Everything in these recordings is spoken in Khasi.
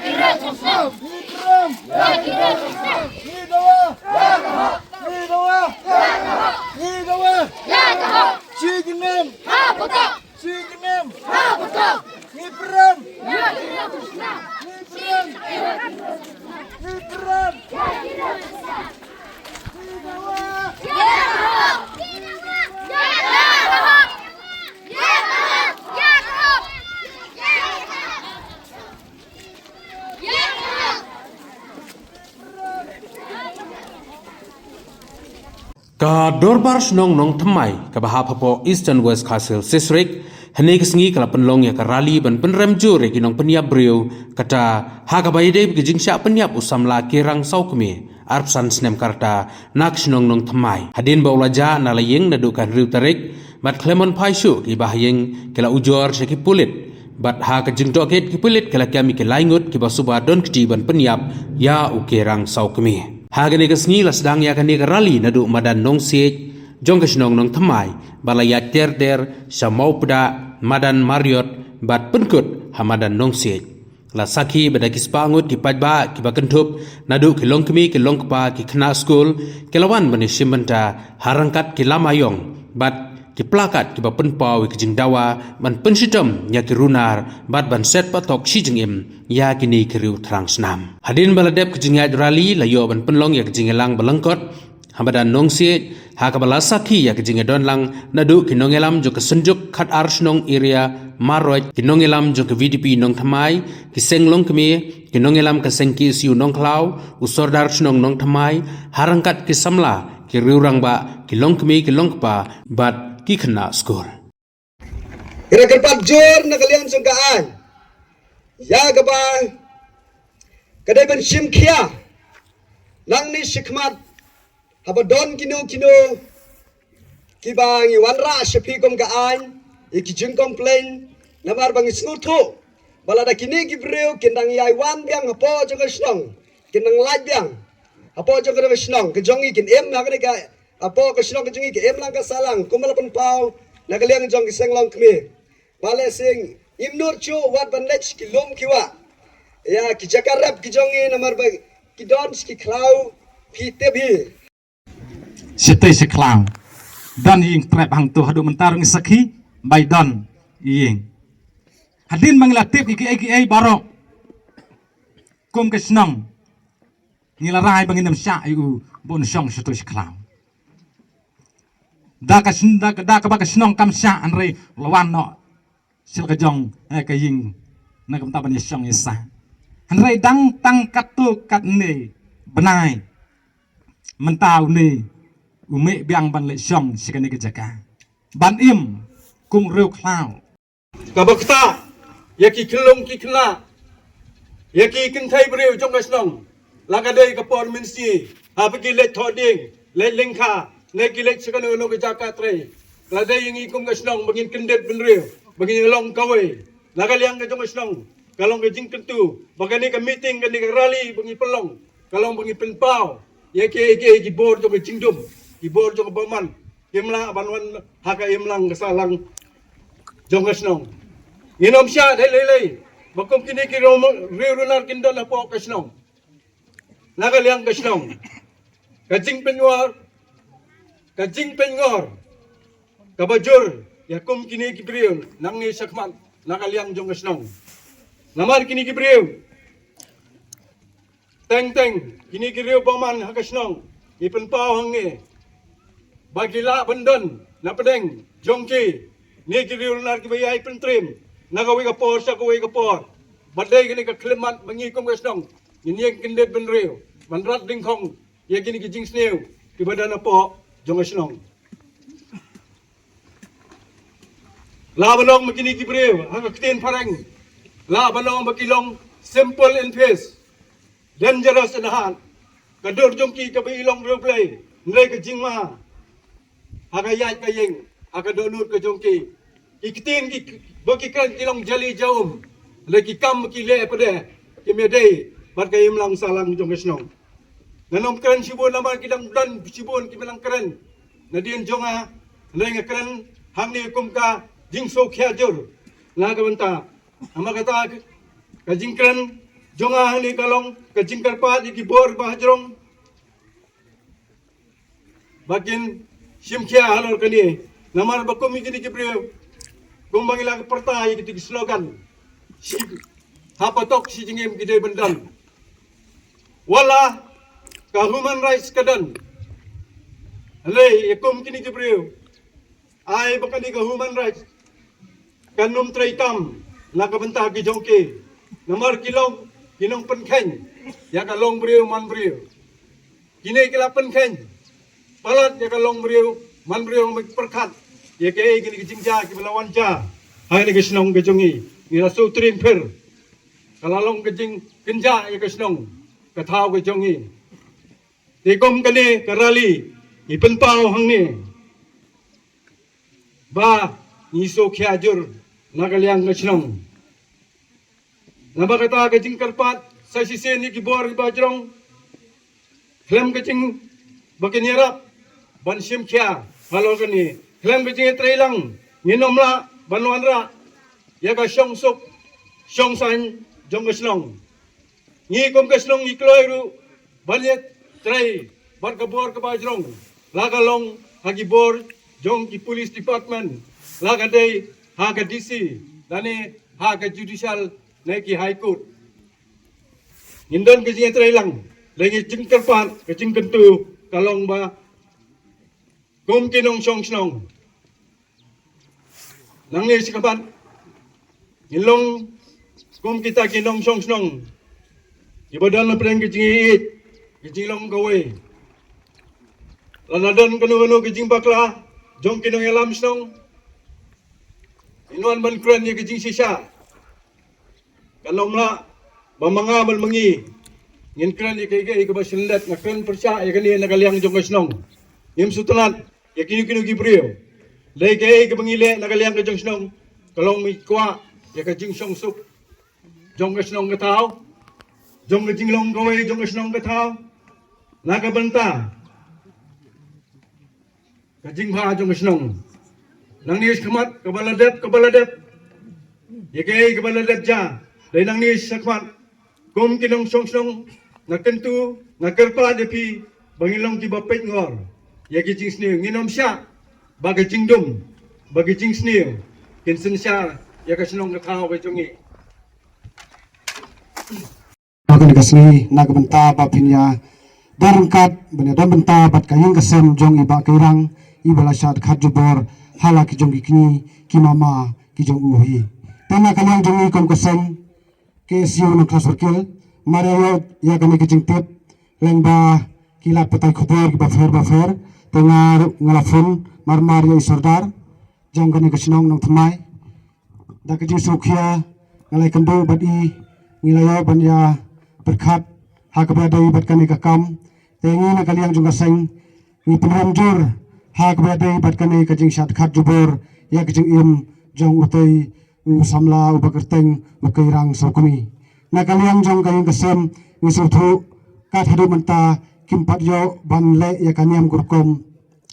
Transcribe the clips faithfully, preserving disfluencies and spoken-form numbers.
Ngi prem. Ngi dawa. Ngi dawa. Ngi dawa. Shi jingim. Shi jingim. Ngi prem. Ngi prem. Ngi prem. Ngi dawa. Ka Dorbar Shnong Nongthymmai kaba hap hapoh Eastern West Khasi Hills District, hynne ka sngi ka la pynlong ïa ka rally ban pynrem jur ïa ki nongpynïap briew, kata ha kaba ïadei bad ka jingshah pynïap u samla Kerang Sawkmie, arphew san snem ka rta, na ka shnong Nongthymmai. Hadien ba u la jah na la ïing naduh ka hynriew tarik, bad khlem pynphai shuh ki bahaïing ki la ujor sha ki pulit. Bad ha ka jingtohkit ki pulit ki la kem ïa ki lai ngut kiba suba don kti ban pynïap ïa u Kerang Sawkmie. Ha kane ka sngi la sdang ïa kane ka rally naduh madan Nongsiej jong ka shnong Nongthymmai, ba la ïaid ter ter sha Mawpdang, madan Marriot, bad pynkut ha madan Nongsiej. La sakhi ba da ki spah ngut ki paidbah kiba kynthup naduh ki longkmie, ki longkpa, ki khynnah skul, ki la wan ban ïashim bynta ha ryngkat ki lama ïong bad ki plakat kiba pynpaw ïa ki jingdawa ban pynshitom ïa ki runar bad ban set patok shi jingim ïa kine ki riew thrang snam. Hadien ba la dep ka jingïaid rally, la ïoh ban pynlong ïa ka jingïalang ba lyngkot ha madan Nongsiej, ha kaba la sakhi ïa ka jingïadon lang naduh ki nongïalam jong ka Synjuk Khatar Shnong Area Marriot, ki nongïalam jong ka V D P Nongthymmai, ki seng longkmie, ki nongïalam ka seng K S U Nongkhlaw, u Sordar Shnong Nongthymmai, ha ryngkat ki samla, ki riew rangbah, ki longkmie, ki longkpa, bad ki khynnah skul. Ka da kyrpad jur na ka liang jong ka aiñ ïa kaba ka dei ban shim khia nangne shakhmat, haba don kino kino kiba ngi wanrah sha phi kum ka aiñ ïa ki jingcomplain, namar ba ngi sngewthuh ba lada kine ki briew kin dang ïai wan biang hapoh jong ka shnong, kin dang lait biang hapoh jong ka shnong ka jong ngi, kin im ha kane ka, hapoh ka shnong ka jong ngi ka im lang ka sah lang, kumba la pynpaw na ka liang jong ki seng longkmie. Ba lehse ngim nud shuh wat ban leit sha ki lum ki wah ïa ki jaka rep ki jong ngi, namar ba ki don sha ki khlaw, phi tip hi. Shatei sha khlaw. Don ïing trep hangto, haduh mynta ruh ngi sakhi ba i don ïing. Hadien ba ngi la tip ïa kiei kiei baroh kum ka shnong, ngi la rai ba ngin ym shah ïa u ba un shong shatei sha khlaw. Da ka sn-, da, da kaba ka shnong kam shah, hynrei la wan noh sha la ka jong, eh, ka ïing, na ka bynta ban ïashong ïasah. Hynrei dang tang katto katne bnai mynta une u mih biang ban leit shong sha kane ka jaka ban im kum u riew khlaw. Kaba ktah ïa ki khyllung ki khynnah, ïa ki kynthei briew jong ka shnong, la ka dei ka por mynsngi, haba ki leit thoh dieng, leit lyngkha, ne ki leit sha kano kano ka jaka trei, la dei ïa ngi kum ka shnong ba ngin kyndit bynriew, ba ngin long kawei. Na ka liang ka jong ka shnong ka long ka jingkyntu ba kane ka meeting, kane ka rally ba ngi pynlong, ka long ba ngi pynpaw ïa kiei kiei ki bor jong ka jingdum, ki bor jong ka bymman, kim lah ban wan ha ka imlang ka sahlang jong ka shnong. Ngin ym shah dei lei lei ba kum kine ki riew, riew runar kin don hapoh ka shnong. Na ka liang ka shnong, ka jingpynngor, ka jingpynngor kaba jur ïa kum kine ki briew nangne shakhmat na ka liang jong ka shnong. Namar kine ki briew teng teng, kine ki riew bymman ha ka shnong, ngi pynpaw hangne ba ki lah ban don na pdeng jong ki, ne ki riew runar kiba ïai pyntriem na kawei ka por sha kawei ka por. Ba dei kane ka khyllipmat ba ngi kum ka shnong ngin ïeng kyndit bynriew ban rat dyngkhong ïa kine ki jingsniew kiba don hapoh jong ka shnong. Lah ban ong ba kine ki briew, ha ka ktien phareng, lah ban ong ba ki long simple in face, dangerous in heart. Ka dur jong ki kaba i long riewblei, hynrei ka jingma ha ka ïaid ka ïeng, ha ka dohnud ka jong ki. Ki ktien kiba ki kren ki long jali jaum, hynrei ki kam ba ki leh pat de kim ïadei bad ka imlang sahlang jong ka shnong. Ngan ym kren shibun namar ki dang don shibun kiba nang kren nadien jong nga, hynrei nga kren hangne kum ka jingsngewkhia jur na ka bynta. Namar kata ka jingkren Jong nga hangne ka long ka jingkyrpad ïa ki bor ba hajrong ba kin shim khia halor kane. Namar ba kum ïa kine ki briew, kum ba ngi la pyrta ïa kito ki slogan, shi ha patok shi jingim ki dei ban don. Wat la ka human rights ka don, hynrei ïa kum kine ki briew, ai ba kane ka human rights kan ym trei kam na ka bynta ki jong ki. Namar ki long ki nongpynkheiñ ïa ka long briew man briew. Kine ki la pynkheiñ palat ïa ka long briew man briew, mut pyrkhat ïa kaei kine ki jingjia kiba la wan jia ha kane ka shnong ka jong ngi. Ngi la shu tring pher, ka la long ka jingkynjah ïa ka shnong ka thaw ka jong ngi. Te kum kane ka rally ngi pynpaw hangne ba ngi shu khia jur na ka liang ka shnong. Namar kata ka jingkyrpad sa shisien ïa ki bor kiba hajrong, khlem ka jing ba kin ïarap ban shim khia halor kane, khlem ka jingïatreilang, ngin ym lah ban wanrah ïa ka shongsuk shongsaiñ jong ka shnong. Ngi kum ka shnong ngi kloi ruh ban ïatrei bad ka bor kaba hajrong, la ka long ha ki bor jong ki police department, la ka dei ha ka D C, lane ha ka judicial ne ki high court. Ngin don ka jingïatreilang, lane ka jingkyrpad, ka jingkyntu ka long ba kum ki nongshong shnong, nangne shakhmat ngin long kum kita ki nongshong shnong kiba don hapdeng ka jingïeit, ka jinglong kawei. Lada don kano kano ka jingbakla jong ki nongïalam shnong, ngin wan ban kren ïa ka jingshisha. Kan ym lah ba ma nga bad ma ngi ngin kren ïa kaei kaei kaba shyndet. Nga kren pyrshah ïa kane na ka liang jong ka shnong. Ngim sngewtynnat ïa kino kino ki briew. Dei kaei kaba ngi leh na ka liang ka jong shnong ka long ba ngi kwah ïa ka jingshongsuk jong ka shnong ka thaw, jong ka jinglong kawei jong ka shnong ka thaw, na ka bynta ka jingbha jong ka shnong. Nangne shakhmat kaba la dep, kaba la dep, ïa kaei kaba la dep jia, dei nangne shakhmat kum ki nongshong shnong, nga kyntu, nga kyrpad ïa phi ba ngin long kiba peit ngor ïa ki jingsniew. Ngin ym shah ba ka jingdum, ba ka jingsniew kin synshar ïa ka shnong ka thaw ka jong ngi. Ha kane ka sngi na ka bynta ba phin ïa don ryngkat ban ïa don bynta bad ka ïing ka sem jong i Bah Keirang, iba la shad khatjubor ha la ki jong ki kñi ki mama ki jong u hi. Te na ka liang jong ngi kum ka seng K S U Nongkhlaw Circle, mar ïa ïoh ïa kane ka jingtip lyngba ki lad pathai khubor kiba pher ba pher, te nga ruh nga la phone mar mar ïa i Sordar jong kane ka shnong Nongthymmai. Da ka jingsngewkhia nga la ïakynduh bad i, ngi la ïoh ban ïa pyrkhat ha kaba ïadei bad kane ka kam. Te ngi na ka liang jong ka seng ngi pynrem jur ha kaba ïadei bad kane ka jingshad khatjubor ïa ka jingim jong utei u samla uba kyrteng u Keirang Sawkmie. Na ka liang jong ka ïing ka sem ngi sngewthuh kat haduh mynta kim pat ïoh ban leh ïa ka niam ka rukom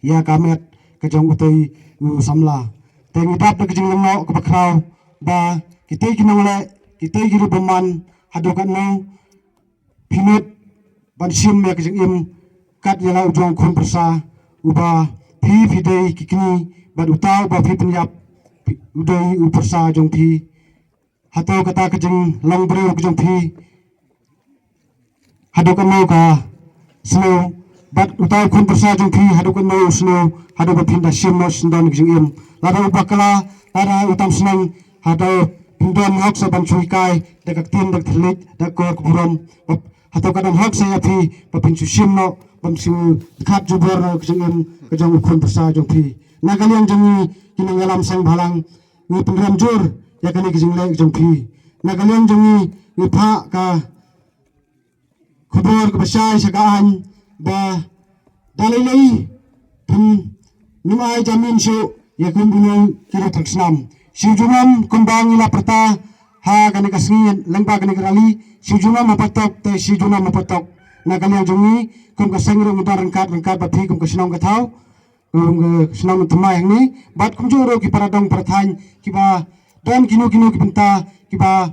ïa ka met ka jong utei u samla. Te ngi dap da ka jinglyngngoh kaba khraw ba kitei ki nongleh, kitei ki ruh bymman, haduh katno phi mut ban shim ïa ka jingim kat ïa la u jong khun pyrsa uba phi phi dei ki kñi, bad uta uba phi pynïap u dei u pyrsa jong phi. Hato kata ka jinglong briew ka jong phi haduh katno ka sniew, bad uta u khun pyrsa jong phi haduh katno u sniew, haduh ba phin da shim noh shisyndon ka jingim. Lada u bakla, lada u tam sneng, hato phin don hok sa ban shu hikai da ka ktien, da ka thylliej, da ka kor ka burom? Hato ka don hok sa ïa phi ba phin shu shim noh, ban shu khatjubor noh ka jingim ka jong u khun pyrsa jong phi? Na ka liang jong ngi ki nongïalam seng bhalang, ngi pynrem jur ïa kane ka jingleh ka jong phi. Na ka liang jong ngi ngi phah ka khubor kaba shai sha ka aiñ ba da lei lei phin nym ai jamin shuh ïa ki nongbuh ki ruh tang snam. Shu junom kumba ngi la pyrta ha kane ka sngi lyngba kane ka rally, shu junom ha patok te shu junom ha patok. Na ka liang jong ngi kum ka seng ruh ngi don ryngkat ryngkat bad phi kum ka shnong ka thaw, kum ka shnong Nongthymmai hangne, bad kumjuh ruh ki para dong para thaiñ kiba don kino kino ki bynta kiba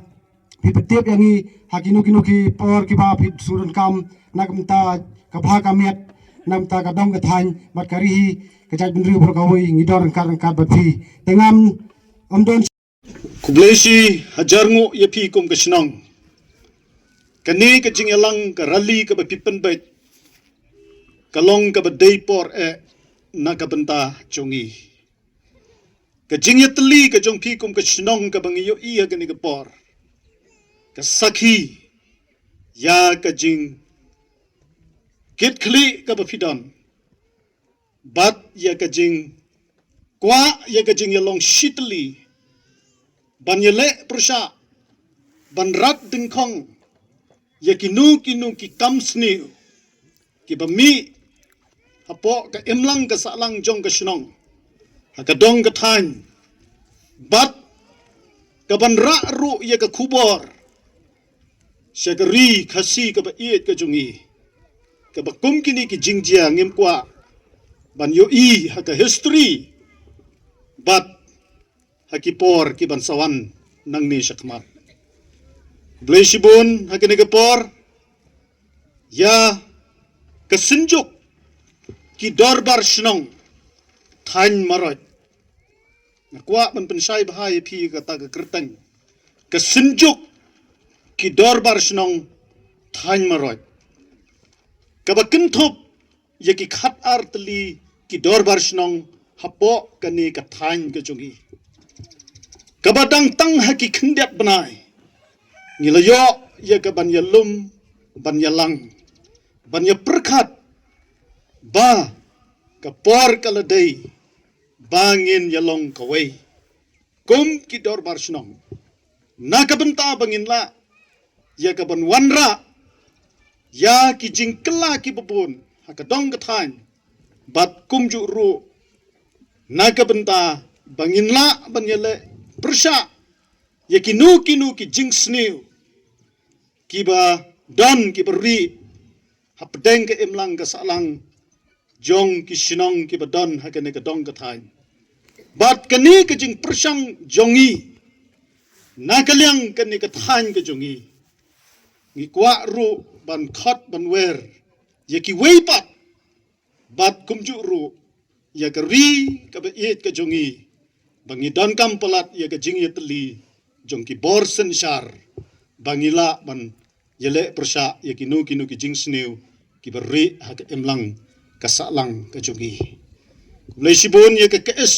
phi pyntip ïa ngi ha kino kino ki por kiba phi shu donkam na ka bynta ka bha ka miat, na ka bynta ka dong ka thaiñ bad ka ri hi ka jaitbynriew baroh kawei. Ngi don ryngkat ryngkat bad phi. Te ngam ym don. Khublei shi hajar nguh ïa phi kum ka shnong. Kane ka jingïalang ka rally kaba phi pynbeit ka long kaba dei por eh na ka bynta jong ngi. Ka jingïatylli ka jong phi kum ka shnong kaba ngi ïohi ha kane ka por ka sakhi ïa ka jingkitkhlieh kaba phi don bad ïa ka jingkwah ïa ka jingïalong shitylli ban ïaleh pyrshah, ban rat dyngkhong ïa kino kino ki kam sniew kiba mih hapoh ka imlang ka sahlang jong ka shnong ha ka dong ka thaiñ, bad kaban rah ruh ïa ka khubor sha ka ri Khasi kaba ïeit ka jong ngi, kaba kum kine ki jingjia ngim kwah ban ïohi ha ka history bad ha ki por kiban sa wan nangne shakhmat. Khublei shibun ha kane ka por ïa ka Synjuk ki Dorbar Shnong Thaiñ Maroit. Nga kwah ban pynshai bha ïa phi kata ka kyrteng, ka Synjuk ki Dorbar Shnong Thaiñ Maroit, kaba kynthup ïa ki khatar tylli ki dorbar shnong hapoh kane ka thaiñ ka jong ngi, kaba dang tang ha ki khyndiat bnai ngi la ïoh ïa kaban ïalum, ban ïalang, ban ïapyrkhat ba ka por ka la dei ba ngin ïalong kawei kum ki dorbar shnong, na ka bynta ba ngin lah ïa kaban wanrah ïa ki jingkylla kiba bun ha ka dong ka thaiñ, bad kumjuh ruh na ka bynta ba ngin lah ban ïaleh pyrshah ïa kino kino ki jingsniew kiba don kiba rieh hapdeng ka imlang ka sahlang jong ki shnong kiba don ha kane ka dong ka thaiñ. Bad kane ka jingpyrshang jong ngi na ka liang kane ka thaiñ ka jong ngi, ngi kwah ruh ban khot ban wer ïa kiwei pat, bad kumjuh ruh ïa ka ri kaba ïeit ka jong ngi, ba ngi donkam palat ïa ka jingïatylli jong ki bor synshar ba ngi lah ban ïaleh pyrshah ïa kino kino ki jingsniew kiba rieh ha ka imlang ka sahlang ka jong ngi. Khublei shibun ïa ka KSU.